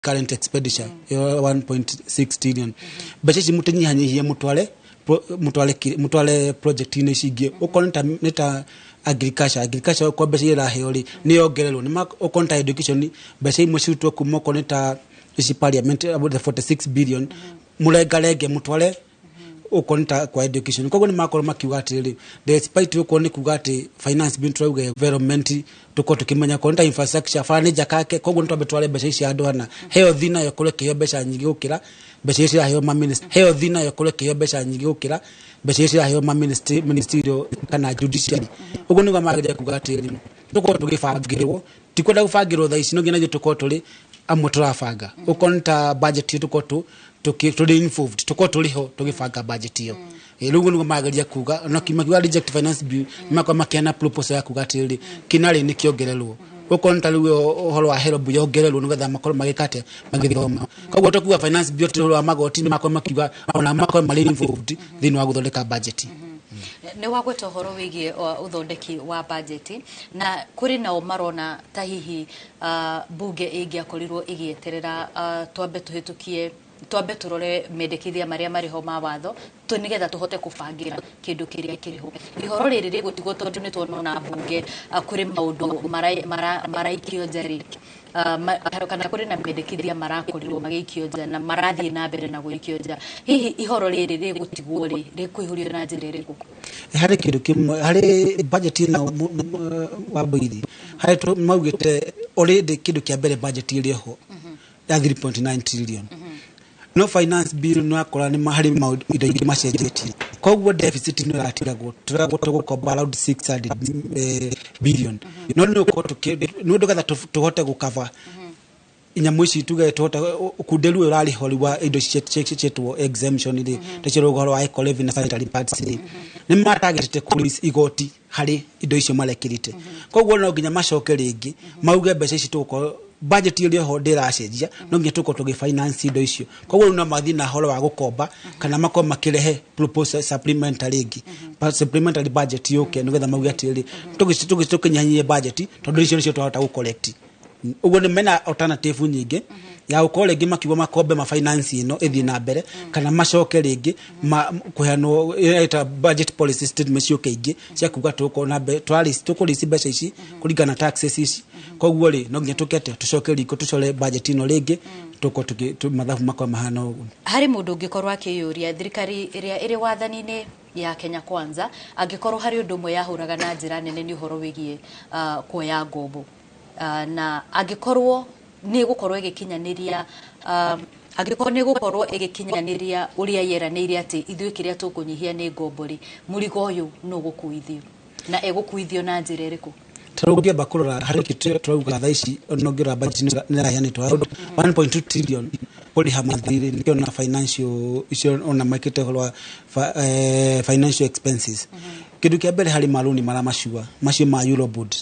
Current expenditure ĩyo 1.6 trillion, mbeca ici mũtĩnyihanyihie, mũtware project-inĩ ici ingĩ, okorwo nĩ ta agriculture, okorwo mbeca iria iraheo rĩ nĩ yongererwo, okorwo nĩ ta education, mbeca imwe cirutwo kuma okorwo nĩ ta ici parliament, about the 46 billion, mũrengarenge mũtware okorwo nĩ ta kwa education. Koguo nĩ makorwo makiuga atĩrĩrĩ, despite okorwo nĩ kuga atĩ finance bill turauga environment, tũkorwo tũkĩmenya okorwo nĩ ta infrastructure, bara nĩ njakake, koguo nĩ twambe tware mbeca ici handũ hana. Health nayo ĩkorwo ĩkĩheo mbeca nyingĩ gũkĩra mbeca iria ciraheo ma ministry. Health nayo ĩkorwo ĩkĩheo mbeca nyingĩ gũkĩra mbeca iria ciraheo ma ministry, ministerial kana judiciary. Ũguo nĩguo mageria kuga atĩrĩrĩ, tũkorwo tũgĩbangĩrwo, ti kwenda gũbangĩrwo thaa ici, no nginya ithuĩ tũkorwo tũrĩ amwe tũrabanga. Okorwo nĩ ta budget ĩyo, tũkorwo tũrĩ involved, tũkorwo tũrĩ ho tũgĩbanga budget ĩyo. Rĩu ũguo nĩguo mageria kuga no makiuga reject finance bill, nĩmakorwo makĩheana proposal ya kuga atĩrĩrĩ, kĩnarĩ nĩ kĩongererwo, okorwo nĩ ta rĩu ũhoro wa HELB yongererwo, nĩgetha makorwo magĩka atĩa, magĩthoma. Koguo tũkuga finance bill ti ũhoro wa magoti, nĩ makorwo makiuga ona makorwo marĩ involved thĩinĩ wa gũthondeka budget. Nĩ wagweta ũhoro wĩgiĩ ũthondeki wa bajeti, na kũrĩ nao marona ta hihi bunge ĩngĩakorirwo ĩgĩeterera twambe tũhĩtũkie, twambe tũrore mendekithia marĩa marĩ ho ma watho tu, nĩgetha tũhote kũbangĩra kĩndũ kĩrĩa kĩrĩ ho. Ihoro rĩrĩ rĩgũtigwo, tondũ nĩ tuona ona bunge kũrĩ maũndũ maraikio nja rĩ, kana kũrĩ na mendekithia marakorirwo magĩikio nja na marathiĩ na mbere na gũikio nja. Hihi ihoro rĩrĩ rĩgũtigwo rĩ, rĩkũihũrio na njĩra ĩrĩkũ? Harĩ kĩndũ kĩmwe harĩ budget ĩno wa mbũithi harĩ maugĩte already. Kĩndũ kĩa mbere, budget ĩrĩ ho ya 3.9 trillion, no finance bill nĩ wakora nĩ harĩ maũndũ indo ingĩ macenjetie, koguo deficit nĩ ĩratigagwo, tũragwo tũgũkomba around 600 billion, no nĩ ũkorwo nĩ ũndũ getha tũhote gũcover inyamũ ici, tuge tũhote ũkunderu ũyũ ũrarĩho rĩu wa indo ici ciĩtwo exemption rĩ, tacio ũhoro wa eco levy na sanitary pads rĩ, nĩ matagetete kũ igoti harĩ indo icio marekĩrĩte. Koguo no nginya macoke rĩngĩ mauge mbeca ici tũgũkorwo budget ĩrĩa ho ndĩracenjia, no nginya tũkorwo tũgĩ finance indo icio. Koguo rĩu no mathiĩ na ũhoro wa gũkomba kana makorwo makĩrehe proposal supplementary rĩngĩ, supplementary budget yũke, nĩgetha mauge atĩrĩrĩ, tũkĩnyihanyihie budget tondũ icio nĩcio twahota gũ collect. Ũguo nĩ mena alternative nyingĩ ya gũkorwo rĩngĩ makiuga makombe ma finance ĩno ĩthiĩ na mbere, kana macoke rĩngĩ kũheanwo ĩta budget policy statement ciũke ingĩ cia kuga tũgũkorwo na tũkũrĩci mbeca ici kũringana na taxes ici. Koguo rĩ, no nginya tũkete tũcoke riko tũcore budget ĩno rĩngĩ, tũkorwo mathabu makorwo mahana ũguo. Harĩ mũndũ ũngĩkorwo akĩyũria, thirikari ĩrĩa ĩrĩ wathani-inĩ ya Kenya Kwanza, angĩkorwo harĩ ũndũ ũmwe yahũraga na njĩra nene nĩ ũhoro wĩgiĩ kuoya ngombo, na angĩkorwo nĩ ĩgũkorwo ĩgĩkinyanĩria angĩkorwo nĩ ĩgũkorwo ĩgĩkinyanĩria ũrĩa yeranĩire atĩ ithuĩ kĩrĩa tũkũnyihia nĩ ngombo rĩ, mũrigo ũyũ nũ ũgũkuithio na egũkuithio na njĩra ĩrĩkũ? Tarĩu ũngĩamba kũrora harĩ kĩtũ tũrauga thaa ici, ona ũngĩrora budget nĩ ĩraheanĩtwo around 1.2 trillion kũrĩha mathirĩ, nĩkĩo na financial icio ona mekĩte ũhoro wa financial expenses. Kĩndũ kĩa mbere, harĩ marũni maramacua macio ma Eurobond,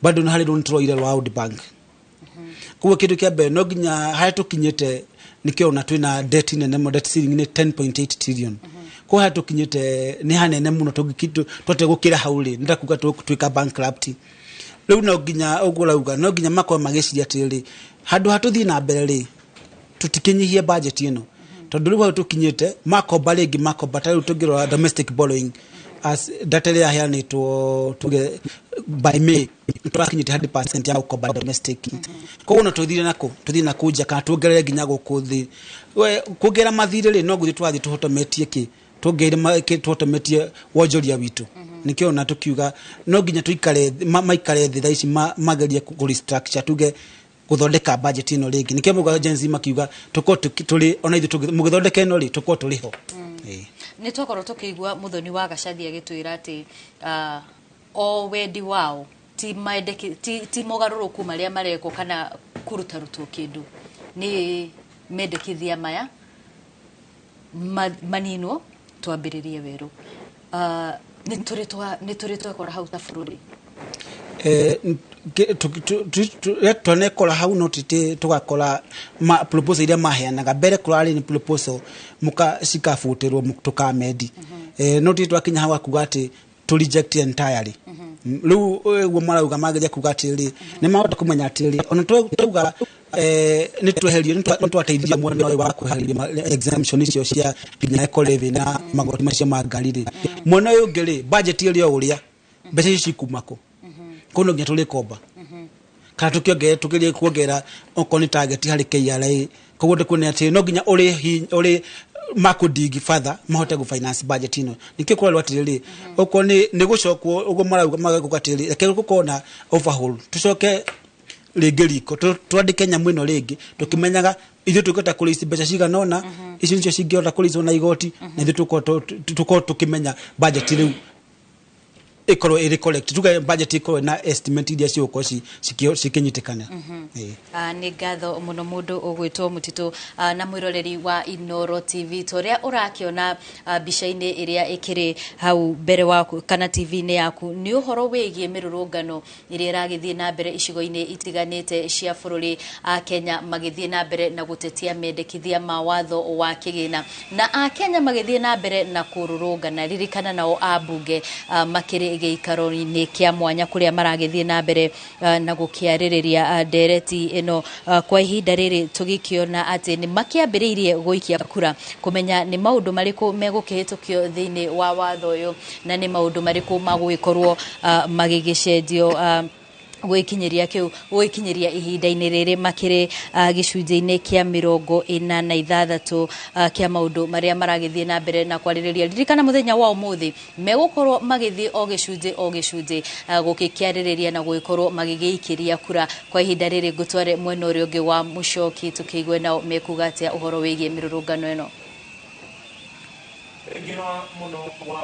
bado nĩ harĩ loan tũroire rwa World Bank. Koguo kĩndũ kĩa mbere, no nginya harĩa tũkinyĩte, nĩkĩo ona twĩna debt nene mũno, debt ceiling nĩ 10.8 trillion. Koguo harĩa tũkinyĩte nĩ hanene mũno, tũngĩtwate gũkĩra hau rĩ, nĩ ta kuga tũgũtuĩka bankrupt. Rĩu no nginya ũguo ũrauga, no nginya makorwo magĩciria atĩrĩrĩ, handũ ha tũthiĩ na mbere rĩ, tũtikĩnyihie budget ĩno, tondũ rĩu hau tũkinyĩte makomba rĩngĩ makomba. Ta rĩu tũngĩrora domestic borrowing as data ĩrĩa yaheanĩtwo, tuge by May tũrakinyĩte 100% ya gũkomba domestic. Koguo no tũthire nakũ, tũthiĩ nakũ nja kana tuongerere nginya gũkũ thĩ. We, kuongerera mathirĩ rĩ, no gũthiĩ tũrathiĩ tũhotometie kĩ tuongereire tũhotometie wonjoria witũ. Nĩkĩo ona tũkiuga no nginya tũikare maikare thĩ thaa ici, magerie kũ restructure, tuge gũthondeka budget ĩno rĩngĩ. Nĩkĩo muga Gen Z makiuga tũkorwo tũrĩ ona ithuĩ mũgĩthondeka ĩno rĩ, tũkorwo tũrĩ ho. Ĩĩ. Nĩ twakorwo tũkĩigua Mũthoni wa Gacathi agĩtwĩra atĩ o wendi wao ti mendeki, ti mogarũrũku marĩa marekwo kana kũrutarutwo kĩndũ, nĩ mendekithia maya maninwo twambĩrĩrie werũ. Nĩ tũrĩ twekora hau ta bũrũri? Twanekora hau, no titi tũgakora ma proposal iria maheanaga mbere kũrarĩ nĩ proposal muka cikabutirwo tũkamendi, no titi twakinya hau akuga atĩ to reject entirely. Rĩu ũguo marauga mageria kuga atĩrĩrĩ, nĩ mahota kũmenya atĩrĩrĩ, ona twauga Nĩ tweherio, nĩ twateithia mwena ũyũ wa kweheria exemption icio cia nginya eco levy na magoti macio ma ngari rĩ, mwena ũyũ ũngĩ rĩ, budget ĩrĩ o ũrĩa, mbeca icio cikuma kũ? Kũu no nginya tũrĩkomba kana tukiongerera, tugerie kuongerera okorwo nĩ target harĩ KRA. Koguo ndikuona atĩ no nginya ũrĩ makũdigi further mahote gũ finance budget ĩno. Nĩkĩo kũrerwo atĩrĩrĩ, okorwo nĩ gũcokwo ũguo marauga, magauga atĩrĩrĩ, reke gũkorwo na overhaul, tũcoke rĩngĩ riko, twandĩke nyamũ ĩno rĩngĩ, tũkĩmenyaga ithuĩ tũngĩhota kũrĩici mbeca cigana ũna, icio nicio cingĩhota kũrĩicwo na igoti, na ithuĩ tũkorwo tũkĩmenya budget rĩu ĩkorwo ĩrĩ correct, tuge budget ĩkorwo na estimate iria cigũkorwo cikĩnyitĩkana. Nĩ ngatho mũno mũndũ ũgwĩtwo Mũtitũ, na mwĩroreri wa Inoro TV, ta ũrĩa ũrakĩona mbica-inĩ ĩrĩa ĩkĩrĩ hau mbere waku kana TV-inĩ yaku, nĩ ũhoro wĩgiĩ mĩrũrũngano ĩrĩa ĩragĩthiĩ na mbere icigo-inĩ itiganĩte cia bũrũri. Kenya magĩthiĩ na mbere na gũtetia mendekithia ma watho wa kĩgĩna, na Akenya magĩthiĩ na mbere na kũrũrũngana. Ririkana nao ambunge makĩrĩ gĩikaro-inĩ kĩa mwanya kũrĩa maragĩthiĩ na mbere na gũkĩarĩrĩria ndereti ĩno. Kwa ihinda rĩrĩ tũgĩkĩona atĩ nĩ makĩambĩrĩirie gũikia kura kũmenya nĩ maũndũ marĩkũ megũkĩhĩtũkio thĩinĩ wa watho ũyũ na nĩ maũndũ marĩkũ magũgĩkorwo magĩgĩcenjio. Gwĩkinyĩria kĩu, gwĩkinyĩria ihinda-inĩ rĩrĩ, makĩrĩ gĩcunjĩ-inĩ kĩa 46 kĩa maũndũ marĩa maragĩthiĩ na mbere na kwarĩrĩria. Ririkana mũthenya wa ũmũthĩ megũkorwo magĩthiĩ o gĩcunjĩ o gĩcunjĩ gũgĩkĩarĩrĩria na gũgĩkorwo magĩgĩikĩria kura. Kwa ihinda rĩrĩ ngũtware mwena ũrĩa ũngĩ wa mũcoki, tũkĩigue nao mekuga atĩa ũhoro wĩgiĩ mĩrũrũngano ĩno. Mũno wa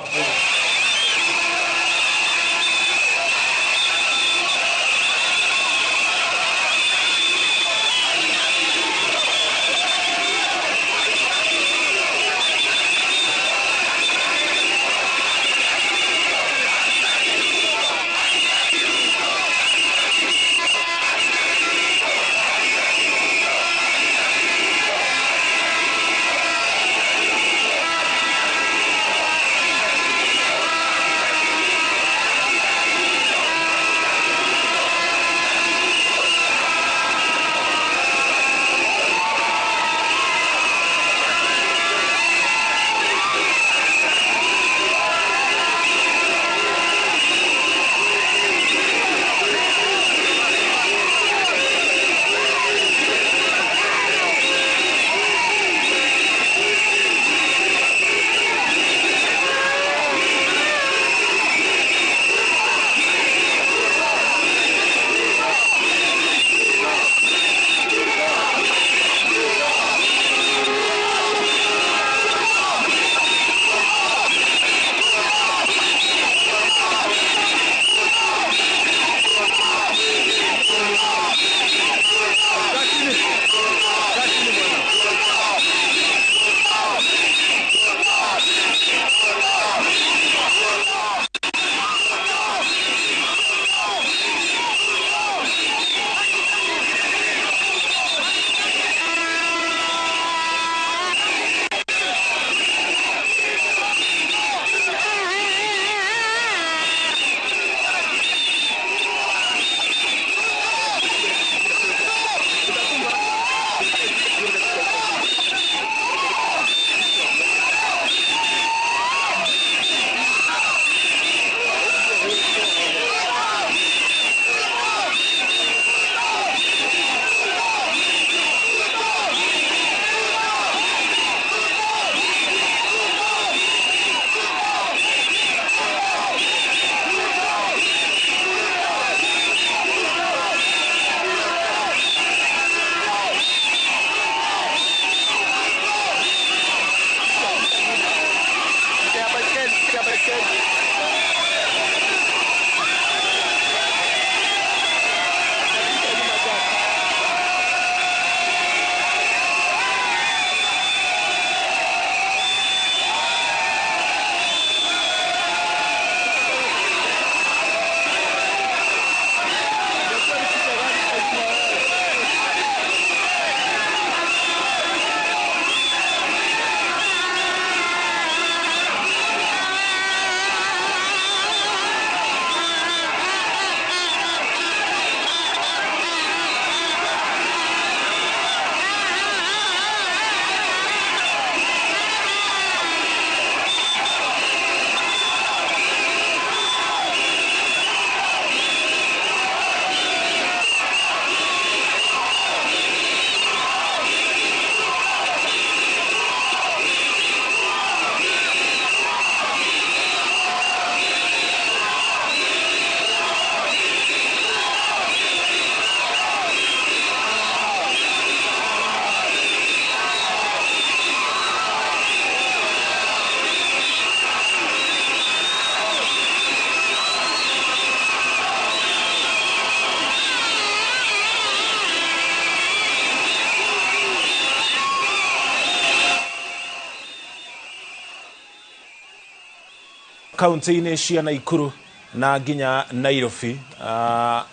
Kaunti-inĩ cia Naikuru na nginya Nairobi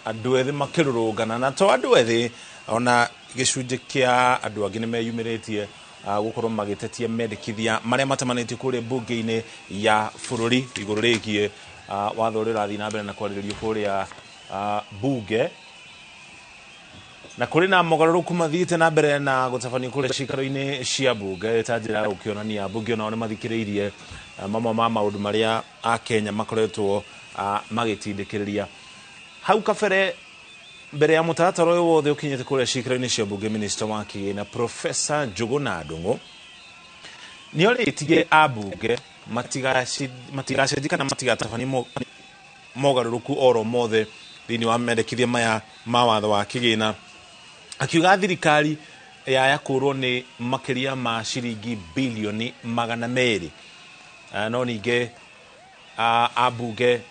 andũ ethĩ makĩrũrũngana na to andũ ethĩ ona gĩcunjĩ kĩa andũ angĩ nĩ meyumĩrĩtie gũkorwo magĩtetia mendekithia marĩa matamanĩtio kũrĩa mbunge-inĩ ya bũrũri igũrũ rĩgiĩ watho ũrĩa ũrathiĩ na mbere na kwarĩrĩrio kũrĩa bunge. Na kũrĩ na mogarũrũku mathiĩte na mbere na gũtabanio kũrĩa ciikaro-inĩ cia bunge ta njĩra ya gũkĩonania mbunge onao nĩ mathikĩrĩirie mamwe ma maũndũ marĩa akenya makoretwo magĩtindĩkĩrĩria. Hau kabere mbere ya mũtaratara ũyũ wothe ũkinyĩte kũrĩa ciikaro-inĩ cia bunge, minister wa kĩgĩna Professor Njũgũna Ndung'u nĩorĩtie ambunge matigacenjie kana matigatabanie mogarũrũku oro mothe thĩinĩ wa mendekithia maya ma watho wa kĩgĩna, akiuga thirikari yaya kũrwo nĩ makĩria ma ciringi bilioni 200. No ningĩ ambunge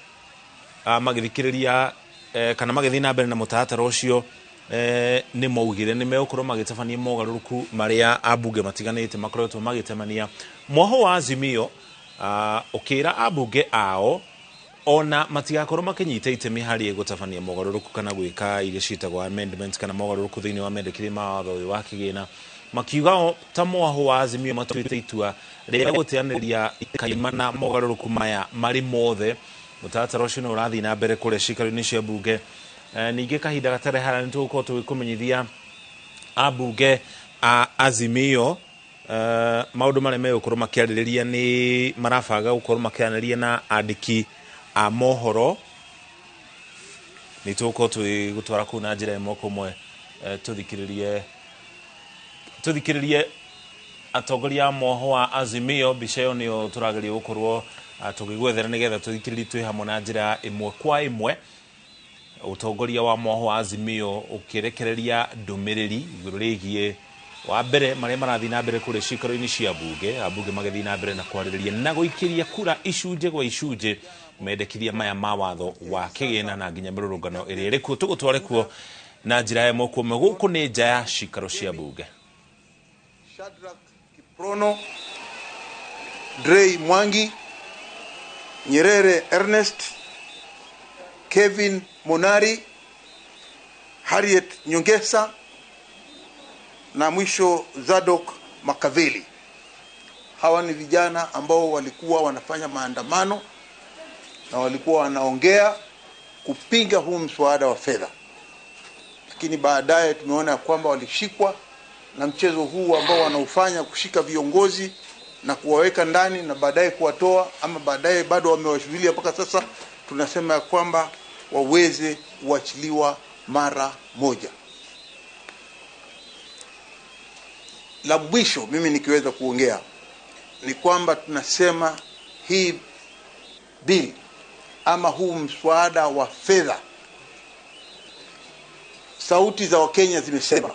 magĩthikĩrĩria kana magĩthiĩ na mbere na mũtaratara ũcio nĩ maugire nĩ megũkorwo magĩtabania mogarũrũku marĩa ambunge matiganĩte makoretwo magĩtemania. Mwaho wa Azimio ũkĩra ambunge ao ona matigakorwo makinyita itemi harĩ gũtabania mogarũrũku kana gwĩka iria ciĩtagwo amendments kana mogarũrũku thĩinĩ wa mendekithia ma watho ũyũ wa kĩgĩna, makiuga ta mwaho wa Azimio matuĩte itua rĩa gũteanĩria kaimana mogarũrũku maya marĩ mothe. Mũtaratara ũcio nĩ ũrathiĩ na mbere kũrĩa ciikaro-inĩ cia mbunge. Ningĩ kahinda gatarĩ haraya nĩ tũgũkorwo tũgĩkũmenyithia ambunge a Azimio maũndũ marĩa megũkorwo makĩarĩrĩria. Nĩ marabanga gũkorwo makĩaranĩria na andĩki a mohoro, nĩ tũgũkorwo tũgĩgũtwara kũu na njĩra ĩmwe kwa ĩmwe, tũthikĩrĩrie atongoria a mwoho wa Azimio. Mbica ĩyo nĩyo tũrageria gũkorwo tũgĩgwethera nĩgetha tũthikĩrĩrie twĩ hamwe na njĩra ĩmwe kwa ĩmwe. Ũtongoria wa mwoho wa Azimio ũkĩrekereria ndũmĩrĩri igũrũ rĩgiĩ wa mbere marĩa marathiĩ na mbere kũrĩa ciikaro-inĩ cia mbunge, ambunge magĩthiĩ na mbere na kwarĩrĩria na gũikĩria kura icunjĩ gwa icunjĩ mendekithia maya ma watho wa kĩgĩna na nginya mĩrũrũngano ĩrĩa ĩrĩ kuo. Tũgũtware kuo na njĩra ĩmwe kwa ĩmwe. Gũkũ nĩ nja ya ciikaro cia mbunge. Shadrack Kiprono, Drey Mwangi, Nyerere Ernest, Kevin Monari, Harriet Nyongesa na mwisho Zadok Makaveli. Hawa ni vijana ambao walikuwa wanafanya maandamano na walikuwa wanaongea kupinga huu mswada wa fedha, lakini baadaye tumeona kwamba walishikwa na mchezo huu ambao wanaufanya kushika viongozi na kuwaweka ndani na baadaye kuwatoa, ama baadaye bado wamewashikilia mpaka sasa. Tunasema kwamba waweze kuachiliwa mara moja. La mwisho mimi nikiweza kuongea ni kwamba tunasema hii bill ama huu mswada wa fedha, sauti za Wakenya zimesema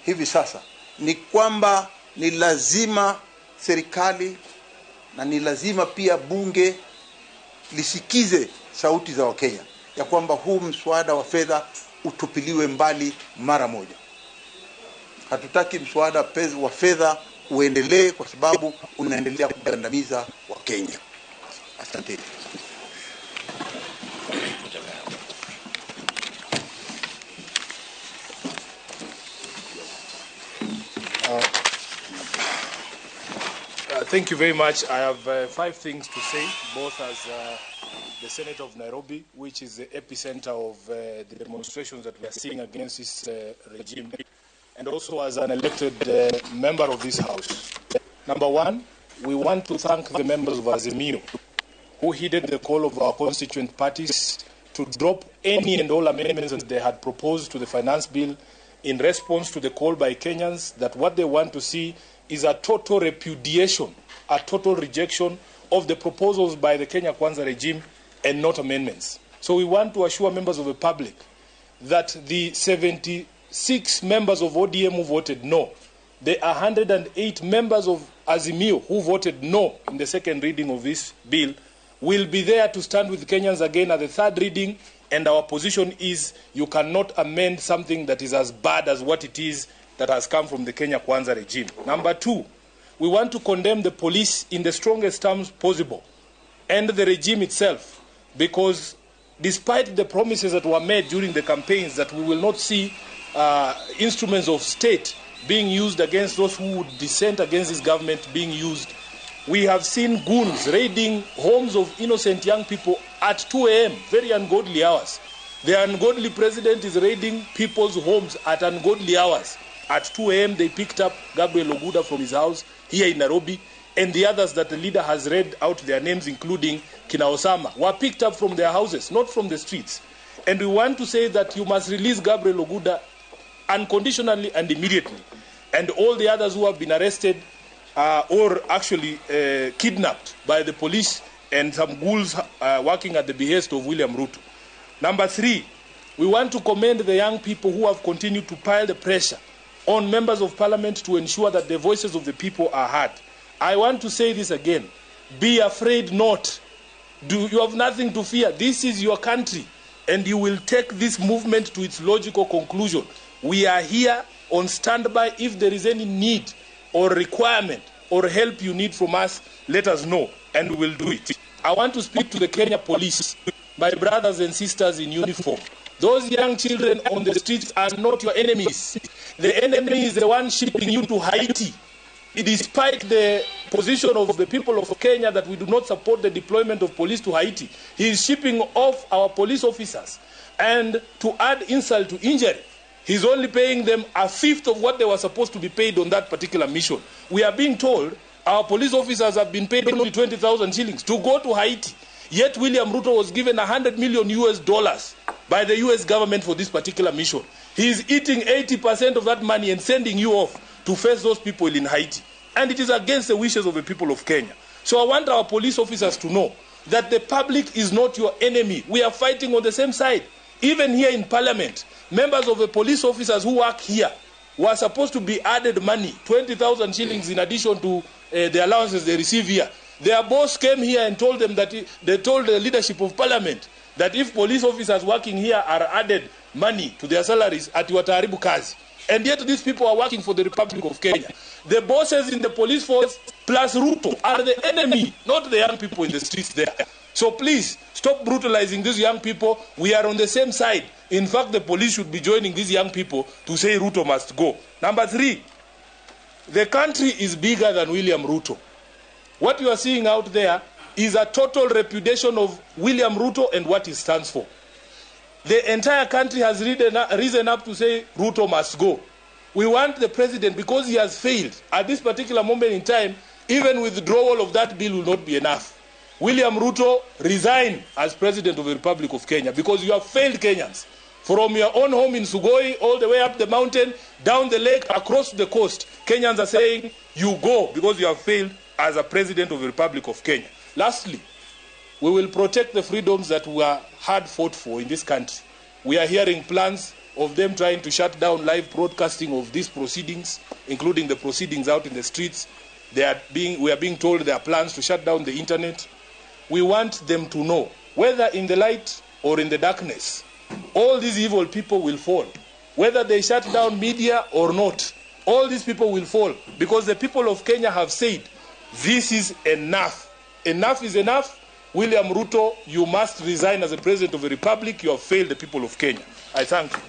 hivi sasa ni kwamba ni lazima serikali na ni lazima pia bunge lisikize sauti za Wakenya ya kwamba huu mswada wa fedha utupiliwe mbali mara moja. Hatutaki mswada wa fedha uendelee kwa sababu unaendelea kugandamiza Wakenya. Asante. Thank you very much. I have 5 things to say, both as the Senator of Nairobi, which is the epicenter of the demonstrations that we are seeing against this regime, and also as an elected member of this house. Number 1, we want to thank the members of Azimio who heeded the call of our constituent parties to drop any and all amendments that they had proposed to the finance bill in response to the call by Kenyans that what they want to see is a total repudiation, a total rejection of the proposals by the Kenya Kwanza regime and not amendments. So we want to assure members of the public that the 76 members of ODM who voted no, the 108 members of Azimio who voted no in the second reading of this bill, will be there to stand with Kenyans again at the third reading, and our position is you cannot amend something that is as bad as what it is that has come from the Kenya Kwanza regime. Number 2, we want to condemn the police in the strongest terms possible and the regime itself, because despite the promises that were made during the campaigns that we will not see instruments of state being used against those who would dissent against this government being used, we have seen goons raiding homes of innocent young people at 2 a.m., very ungodly hours. The ungodly president is raiding people's homes at ungodly hours. At 2 a.m., they picked up Gabriel Oguda from his house here in Nairobi, and the others that the leader has read out their names, including Kina Osama, were picked up from their houses, not from the streets. And we want to say that you must release Gabriel Oguda unconditionally and immediately. And all the others who have been arrested or actually kidnapped by the police and some ghouls working at the behest of William Ruto. Number three, we want to commend the young people who have continued to pile the pressure on members of parliament to ensure that the voices of the people are heard. I want to say this again. Be afraid not. You have nothing to fear. This is your country, and you will take this movement to its logical conclusion. We are here on standby. If there is any need or requirement or help you need from us, let us know, and we will do it. I want to speak to the Kenya police, my brothers and sisters in uniform. Those young children on the streets are not your enemies. The enemy is the one shipping you to Haiti. Despite the position of the people of Kenya that we do not support the deployment of police to Haiti, he is shipping off our police officers. And to add insult to injury, he's only paying them a fifth of what they were supposed to be paid on that particular mission. We are being told our police officers have been paid only 20,000 shillings to go to Haiti. Yet William Ruto was given $100 million US by the US government for this particular mission. He is eating 80% of that money and sending you off to face those people in Haiti. And it is against the wishes of the people of Kenya. So I want our police officers to know that the public is not your enemy. We are fighting on the same side. Even here in parliament, members of the police officers who work here were supposed to be added money, 20,000 shillings in addition to the allowances they receive here. Their boss came here and told them that they told the leadership of parliament that if police officers working here are added money to their salaries, ati wataharibu kazi. And yet these people are working for the Republic of Kenya. The bosses in the police force plus Ruto are the enemy, not the young people in the streets there. So please, stop brutalizing these young people. We are on the same side. In fact, the police should be joining these young people to say Ruto must go. Number three, the country is bigger than William Ruto. What you are seeing out there is a total repudiation of William Ruto and what he stands for. The entire country has risen up to say Ruto must go. We want the president, because he has failed. At this particular moment in time, even withdrawal of that bill will not be enough. William Ruto, resign as president of the Republic of Kenya, because you have failed Kenyans. From your own home in Sugoi, all the way up the mountain, down the lake, across the coast, Kenyans are saying, you go, because you have failed as a president of the Republic of Kenya. Lastly, we will protect the freedoms that were hard fought for in this country. We are hearing plans of them trying to shut down live broadcasting of these proceedings, including the proceedings out in the streets. We are being told there are plans to shut down the internet. We want them to know, whether in the light or in the darkness, all these evil people will fall. Whether they shut down media or not, all these people will fall, because the people of Kenya have said, this is enough. Enough is enough. William Ruto, you must resign as the president of the Republic. You have failed the people of Kenya. I thank you.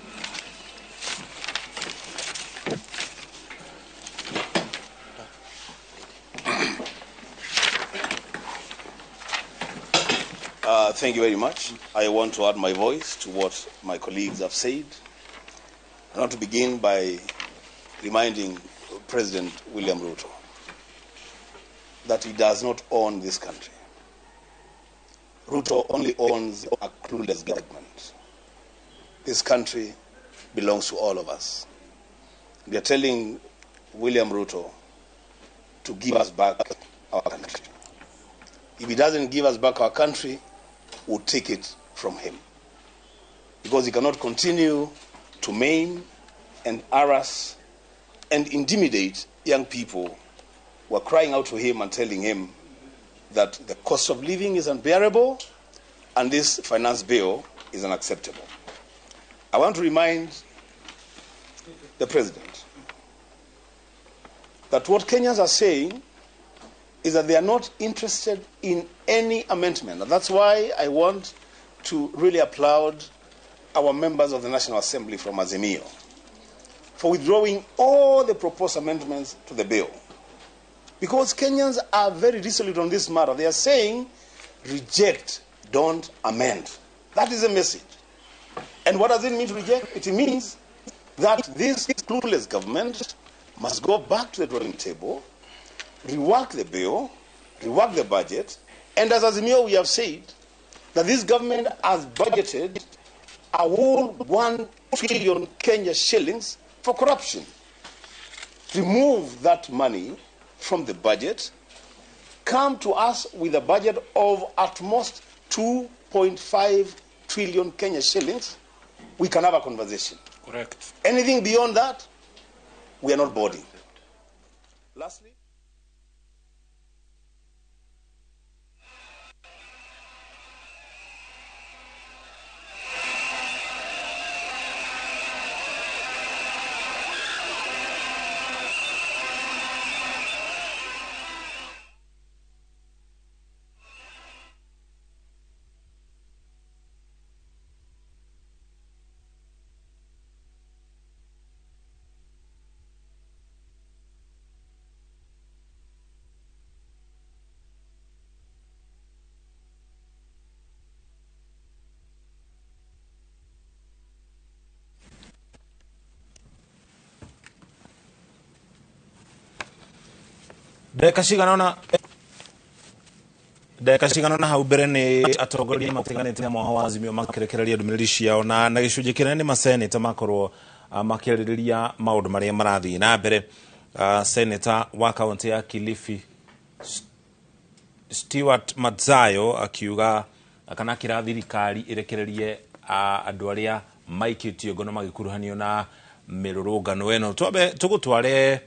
Thank you very much. I want to add my voice to what my colleagues have said. I want to begin by reminding President William Ruto that he does not own this country. Ruto only owns a clueless government. This country belongs to all of us. We are telling William Ruto to give us back our country. If he doesn't give us back our country, we'll take it from him. Because he cannot continue to maim and harass and intimidate young people who are crying out to him and telling him that the cost of living is unbearable and this finance bill is unacceptable. I want to remind the president that what Kenyans are saying is that they are not interested in any amendment. And that's why I want to really applaud our members of the National Assembly from Azimio for withdrawing all the proposed amendments to the bill. Because Kenyans are very resolute on this matter. They are saying, reject, don't amend. That is the message. And what does it mean to reject? It means that this clueless government must go back to the drawing table, rework the bill, rework the budget, and as Azimio we have said, that this government has budgeted a whole 1 trillion Kenya shillings for corruption. Remove that money from the budget, come to us with a budget of at most 2.5 trillion Kenya shillings, we can have a conversation. Correct. Anything beyond that, we are not boarding. Lastly, Ndagĩka cigana ũna hau mbere nĩ atongoria matiganĩte a mwaho wa Azimio makĩrekereria ndũmĩrĩri ciao na gĩcunjĩ kĩnene nĩ maseneta makorwo makĩarĩrĩria maũndũ marĩa marathiĩ na mbere. Seneta wa kaunti ya Kilifi Stewart Madzayo akiuga kana akĩra thirikari ĩrekererie andũ arĩa maikĩtio ngono magĩkuruhanio na mĩrũrũngano ĩno. Twambe tũgũtware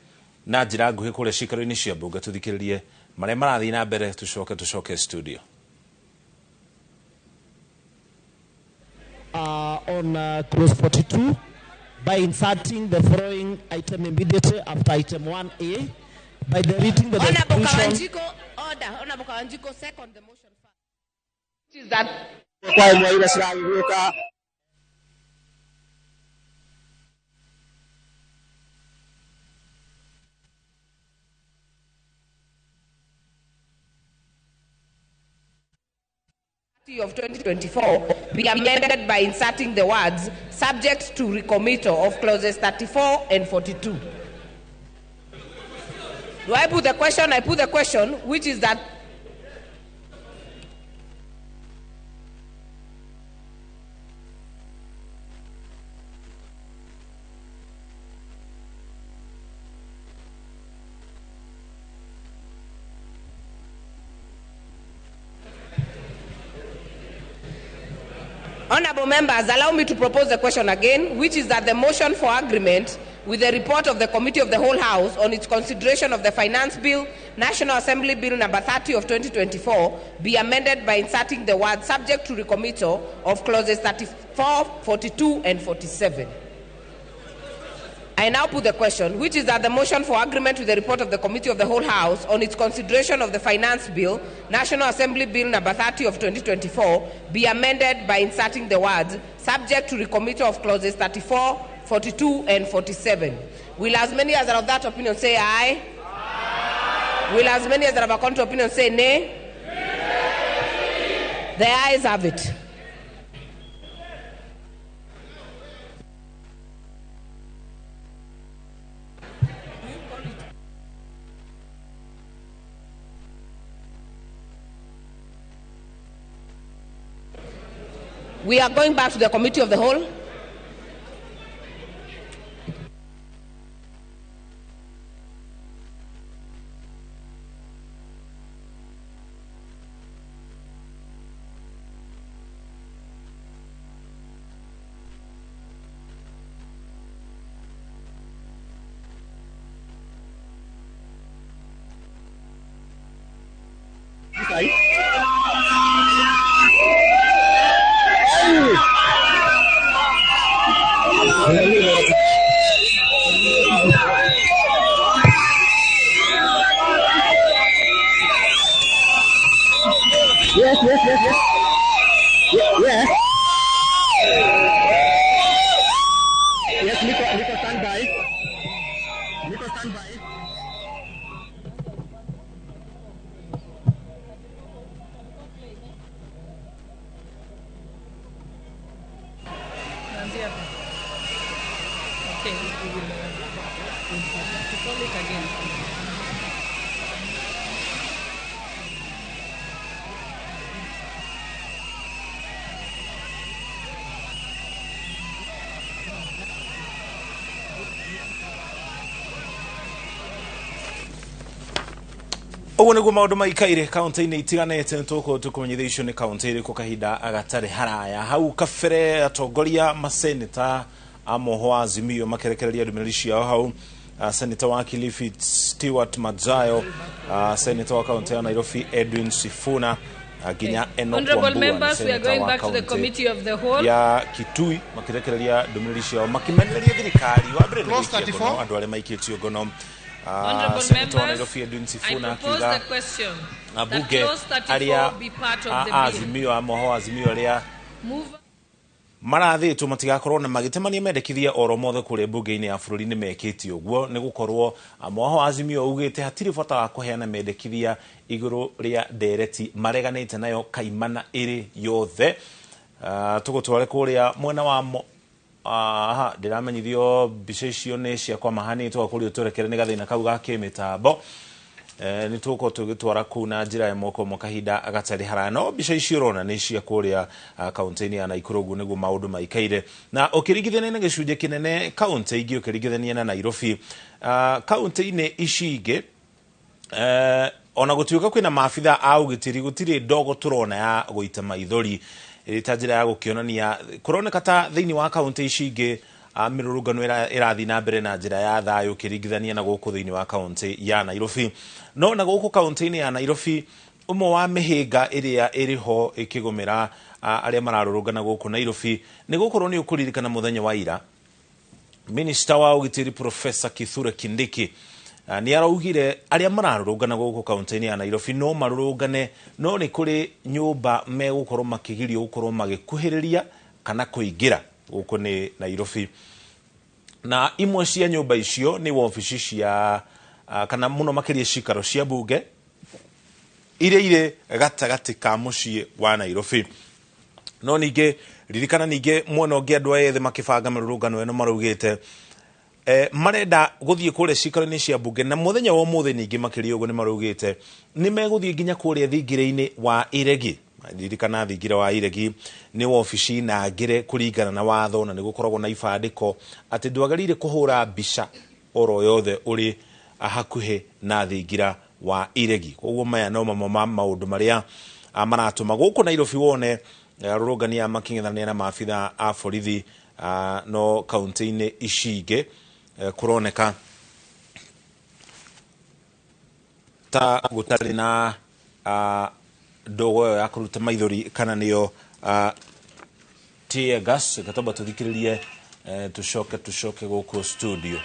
na njĩra nguhĩ kũrĩa ciikaro-inĩ cia mbunge tũthikĩrĩrie marĩa marathiĩ na mbere tũcoke studio. On clause 42 by inserting the following item immediately after item 1A by deleting the Honorable description. Kawanjiko, order. Honorable Kawanjiko, second the motion first. Which is that Kwa ĩmwe iria ciragĩgĩũka of 2024 be amended by inserting the words subject to recommittal of clauses 34 and 42. Do I put the question? I put the question, which is that Honorable members, allow me to propose the question again, which is that the motion for agreement with the report of the Committee of the Whole House on its consideration of the Finance Bill, National Assembly Bill number 30 of 2024, be amended by inserting the word subject to recommittal of clauses 34, 42, and 47. I now put the question, which is that the motion for agreement with the report of the Committee of the Whole House on its consideration of the Finance Bill, National Assembly Bill number 30 of 2024, be amended by inserting the words subject to recommittal of clauses 34, 42, and 47. Will as many as are of that opinion say aye? Aye. Will as many as are of a contrary opinion say nay? Nay. The ayes have it. We are going back to the Committee of the Whole. Call it again. Ũguo nĩguo maũndũ maikaire kaunti-inĩ itiganĩte. Nĩtũgũkorwo tũkũmenyithia icio nĩ kaunti ĩrĩkũ kahinda gatarĩ haraya. Hau kabere atongoria maseneta a moho wa Azimio makerekereria ndũmĩrĩri ciao hau. Seneta wa Kilifi Stewart Madzayo, seneta wa kaunti ya Nairobi Edwin Sifuna, nginya Enoch Honorable Wambua nĩ members, we are seneta going wa back to the kaunti Committee of the Whole. ya Kitui makirekereria ndũmĩrĩri ciao makimenereria thirikari wa mbere nĩ Clause gũikia ngono 34. andũ arĩa maikĩtio ngono. Honorable Seneta wa members, Nairobi Edwin I Sifuna propose akiuga the question that ambunge clause 34 arĩa be part of a the bill. Azimio a moho Azimio arĩa Move marathĩtwo matigakorwo na magĩtemania mendekithia oro mothe kũrĩa mbunge-inĩ ya bũrũri nĩ mekĩte ũguo nĩ gũkorwo moho Azimio augĩte hatirĩ bata wa kũheana mendekithia igũrũ rĩa ndereti mareganĩte nayo kaimana ĩrĩ yothe. Tũgũtware kũrĩa mwena wa aha ndĩramenyithio mbica icio nĩ ciakwa mahanĩtwo kũrĩa ũtũrekere nĩ gathĩna kau ga kĩmĩtambo. Nĩ tũgũkorwo tũgĩtwara kũu na njĩra ĩmwe kwa ĩmwe kahinda gatarĩ haraya, no mbica icio ũrona nĩ cia kũrĩa kaunti-inĩ ya Naikuru. Ũguo nĩguo maũndũ maikaire na ũkĩringithania na gĩcunjĩ kĩnene kaunti ingĩ, ũkĩringithania na Nairobi, kaunti-inĩ ici ingĩ, ona gũtuĩka kwĩna maabitha a ũgitĩri gũtirĩ ndogo tũrona ya gũita maithori ĩrĩ ta njĩra ya gũkĩonania kũroneka ta thĩinĩ wa kaunti ici ingĩ mĩrũrũngano ĩrathiĩ na mbere na njĩra ya thayũ ũkĩringithania na gũkũ thĩinĩ wa kaunti ya Nairobi. No na gũkũ kaunti-inĩ ya Nairobi ũmwe wa mĩhĩnga ĩrĩa ĩrĩ ho ĩkĩgũmĩra arĩa mararũrũngana gũkũ Nairobi nĩ gũkorwo nĩ ũkũririkana mũthenya wa ira Minista wa ũgitĩri Professor Kithure Kindiki nĩ araugire arĩa mararũrũngana gũkũ kaunti-inĩ ya Nairobi no marũrũngane, no nĩ kũrĩ nyũmba megũkorwo makĩgirio gũkorwo magĩkuhĩrĩria kana kũingĩra gũkũ nĩ Nairobi, na imwe cia nyũmba icio nĩ wabici cia kana mũno makĩria cikaro cia bunge iria irĩ gatagatĩ ka mũciĩ wa Nairobi. No ningĩ ririkana ningĩ mwena ũngĩ andũ aya ethĩ makĩbanga mĩrũrũngano ĩno maraugĩte marenda gũthiĩ kũrĩa cikaro-inĩ cia bunge, na mũthenya wa ũmũthĩ ningĩ makĩria ũguo nĩ maraugĩte nĩ megũthiĩ nginya kũrĩa thingira-inĩ wa Iregi. Ririkana thingira wa Iregi nĩ wabici nangĩre kũringana na watho, na nĩ gũkoragwo na ibandĩko atĩ ndwagĩrĩire kũhũra mbica oro yothe ũrĩ hakuhĩ na thingira wa Iregi. Koguo maya no mamwe ma maũndũ marĩa maratũma gũkũ Nairobi wone arũrũngani makĩng'ethanĩra na maabitha a borithi, no kaunti-inĩ ici ingĩ kũroneka ta gũtarĩ na ndogo ĩyo ya kũruta maithori kana nĩyo tear gas. Gatamba tũthikĩrĩrie, tũcoke gũkũ studio.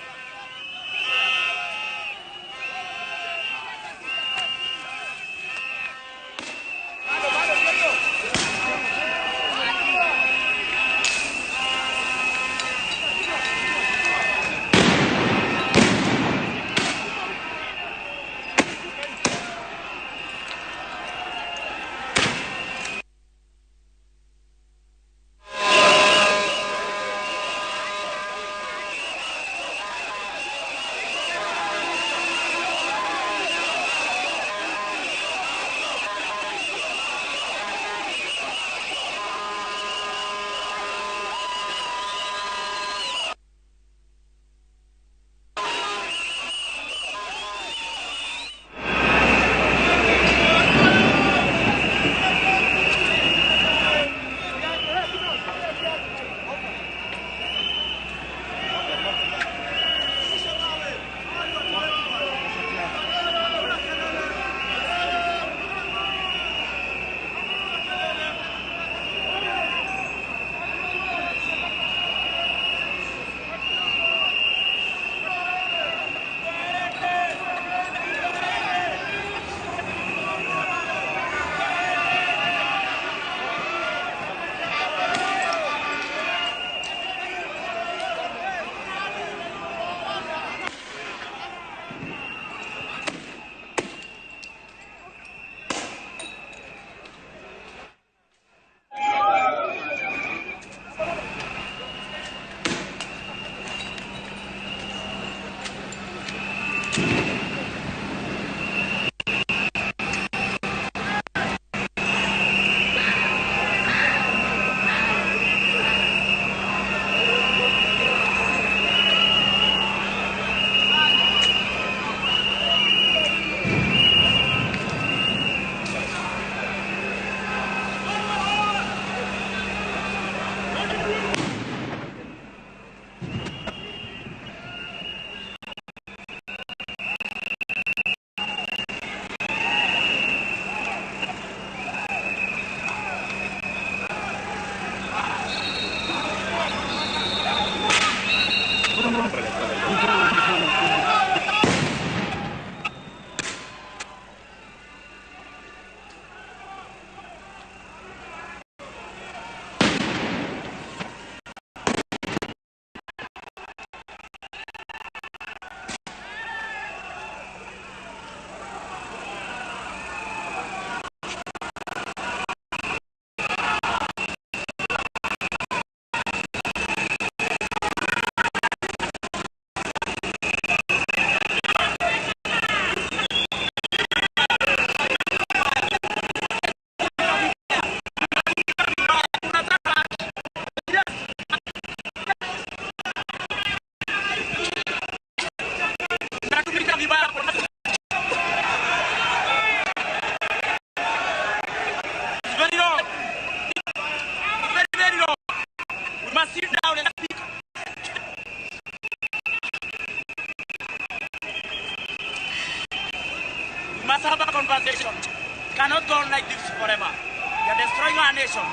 We must have a conversation. It cannot go on like this forever. We are destroying our nation.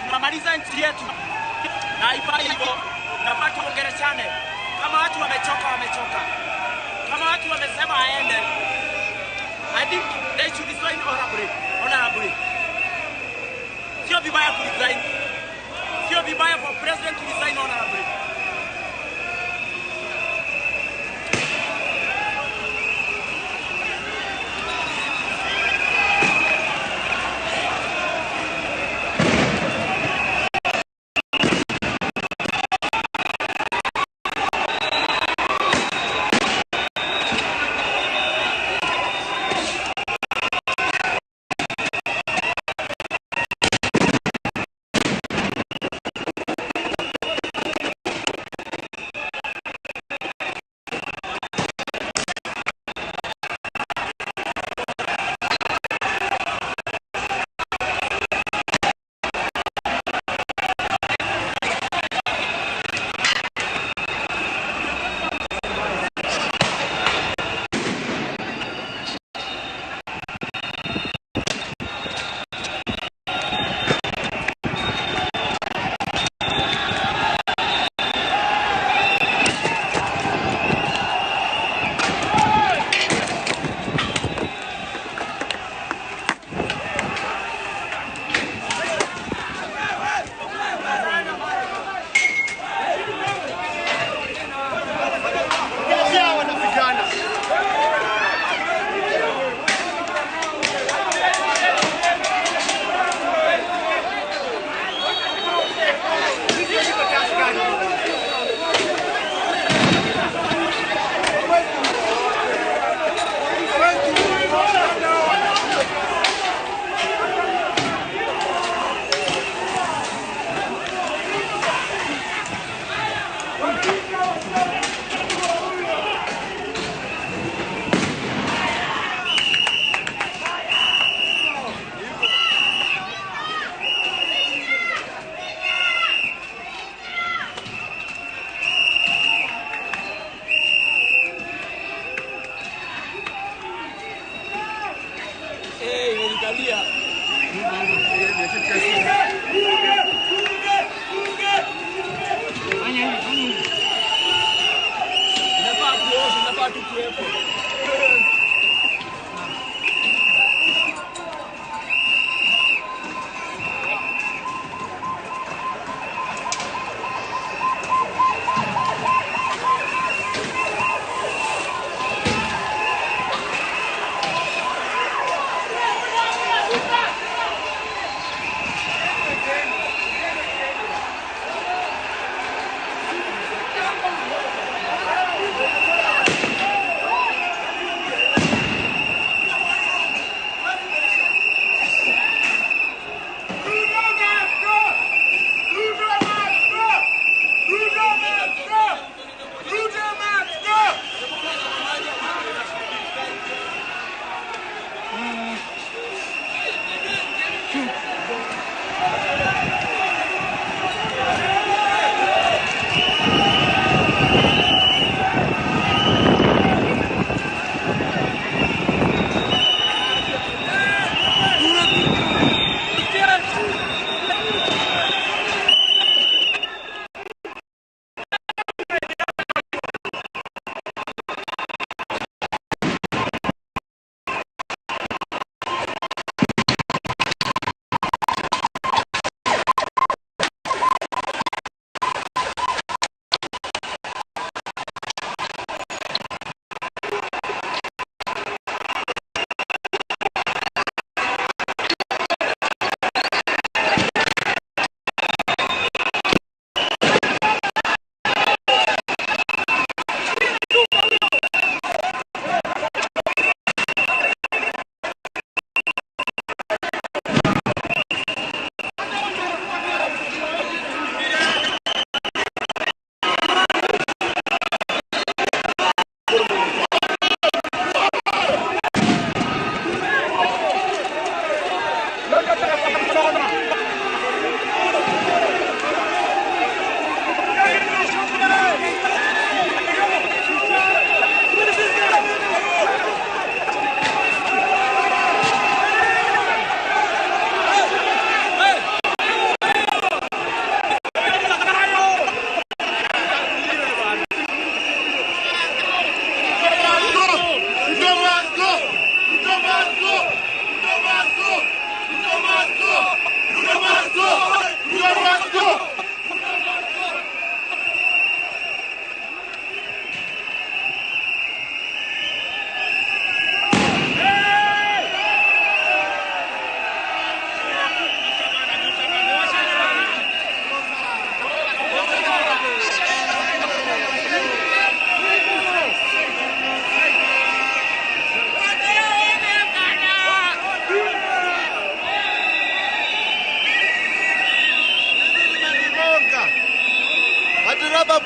Tunamaliza nchi yetu. Na haifai hivyo. Nafaa tuongeleshane. Kama watu wamechoka, wamechoka. Kama watu wamesema aende, I think they should resign honorably. Honorably. Sio vibaya ku resign. Sio vibaya for president to resign honorably.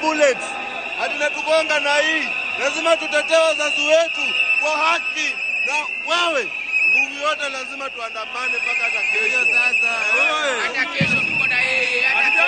bullets. Hadi natugonga na hii. Lazima tutetee wazazi wetu kwa haki. Na wewe nguvu yote lazima tuandamane mpaka hata kesho. Sasa hata kesho tuko na yeye. Hata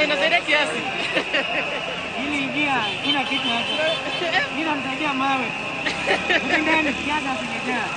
Inasaidia kiasi. Niliingia kuna kitu hapo. Mimi namsaidia mawe. Ndani kiasi kimejaa.